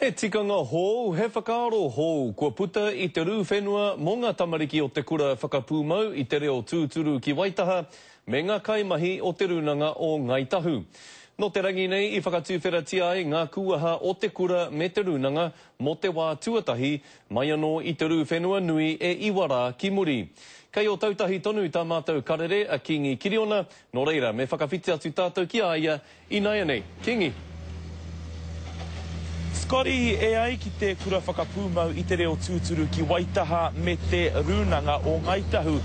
He tikanga hou, he whakaaro hou kua puta i te rū whenua mō ngā tamariki o te kura whakapūmau i te reo tūturu ki Waitaha me ngā kaimahi o Te Rūnanga o Ngāi Tahu. Nō te rangi nei i whakatuwheratia ai ngā kūaha o te kura me te rūnanga mō te wā tuatahi mai anō i te rū whenua nui e iwa rā ki muri. Kei Ōtautahi tonu tā mātou karere a Kīngi Kiriona, nō reira me whakawhiti atu tātou ki a ia Ināianei, Kingi! Scotty, e ai ki te Kura Whakapūmau i te Reo Tūturu ki Waitaha me te Rūnanga o Ngāi Tahu.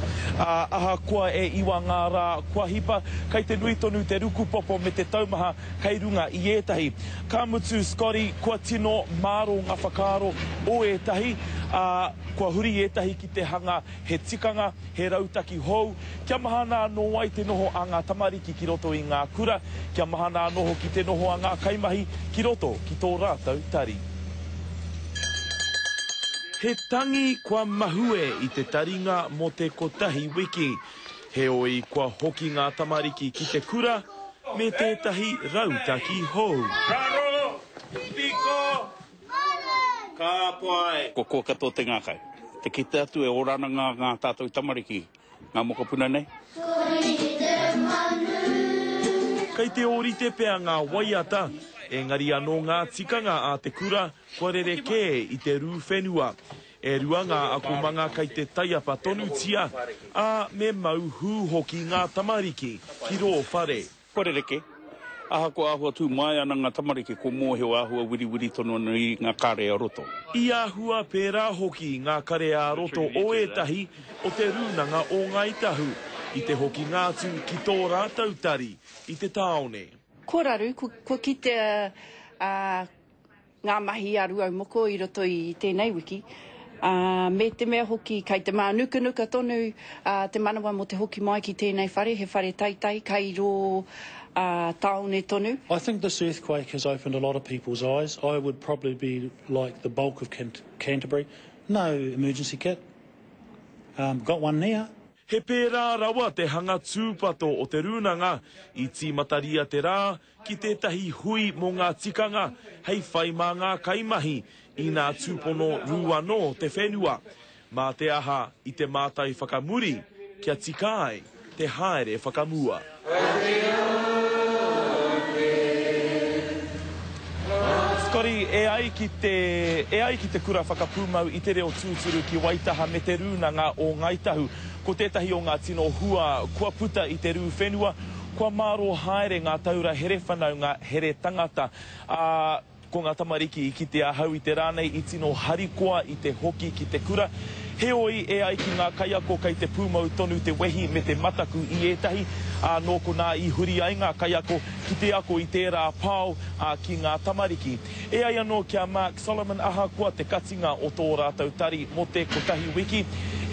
Ā, ahakoa e iwa ngā rā kua hipa, kei te nui tonu te rukupopo me te taumaha kei runga i ētahi. Ka mutu, Scotty, kua tino māro ngā whakaaro o ētahi, ā, kua huri ētahi ki te hanga he tikanga, he rautaki hou, kia mahana anō ai te noho a ngā tamariki ki roto i ngā kura, kia mahana anō hoki te noho a ngā kaimahi ki roto ki tō rātou tari. He tangi kua mahue i te taringa mō te kotahi wiki, heoi kua hoki ngā tamariki ki te kura me tētahi rautaki hou. Raro, piko, Ka pai! Kua koa katoa te ngākau. Te kite atu e ora ana ngā ngā tātou tamariki, ngā mokopuna nei. Kei te ōrite pea ngā waiata, engari anō ngā tikanga a te kura kua rerekē i te rū whenua. E rua ngā akomanga kei te taiapa tonutia, ā, me mau hū hoki ngā tamariki ki rō whare. Kua rerekē. Ahakoa āhua tū māia ana ngā tamariki, ko mōhio āhua wiriwiri tonu ana i ngā kare a roto. I āhua pērā hoki ngā kare ā-roto o ētahi o te Rūnanga o Ngāi Tahu i te hokinga atu ki tō rātou tari i te tāone. Kua raru, kua kitea ngā mahi a Rūaumoko i roto i tēnei wiki, ā, me te mea hoki kei te mānukanuka tonu te manawa mō te hoki mai ki tēnei whare, he whare teitei kei rō tāone tonu. I think this earthquake has opened a lot of people's eyes. I would probably be like the bulk of Canterbury, no emergency kit, um, got one now. He pērā rawa te hanga tūpato o te rūnanga, i tīmataria te rā ki tētahi hui mō ngā tikanga hei whai mā ngā kaimahi inā tūpono rū anō te whenua. Mā te aha i te mātai whakamuri kia tika ai te haere whakamua. Scotty, e ai ki te, e ai ki te Kura Whakapūmau i te Reo Tūturu ki Waitaha me te Rūnanga o Ngāi Tahu, ko tētahi o ngā tino hua kua puta i te rū whenua, Kua mārō haere ngā taura here whanaunga, here tangata, ā, ko ngā tamariki i kite ahau i te rā nei i tino harikoa i te hoki ki te kura. Heoi, e ai ki ngā kaiako kei te pūmau tonu te wehi me te mataku i ētahi, ā, nō konā i huri ai ngā kaiako ki te ako i tērā pao, ā, ki ngā tamariki. E ai anō ki a Mark Solomon ahakoa te katinga o tō rātou tari mō te kotahi wiki,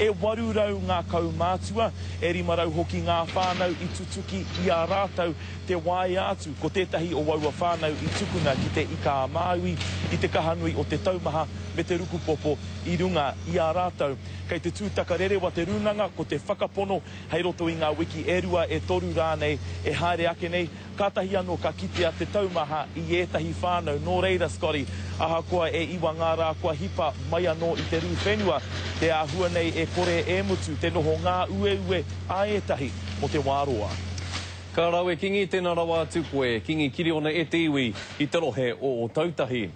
e 800 ngā kaumātua, E 500 hoki ngā whānau i tutuki i a rātou te waea atu, ko tētahi o aua whānau i tukuna ki te Ika-a-Māui i te kaha nui o te taumaha me te rukupopo i runga i a rātou. Kei te tūtakarerewa te rūnanga, ko te whakapono hei roto i ngā wiki e rua, e toru rānei e haere ake nei, Kātahi anō ka kitea te taumaha i ētahi whānau, nō reira, Scotty, ahakoa e iwa ngā rā kua hipa mai anō i te rū whenua, te āhua nei e kore e mutu te noho ngāueue a ētahi mō te wā roa. Ka rawe Kingi, tena rawa atu koe, Kingi Kiriona e te iwi i te rohe o Otautahi.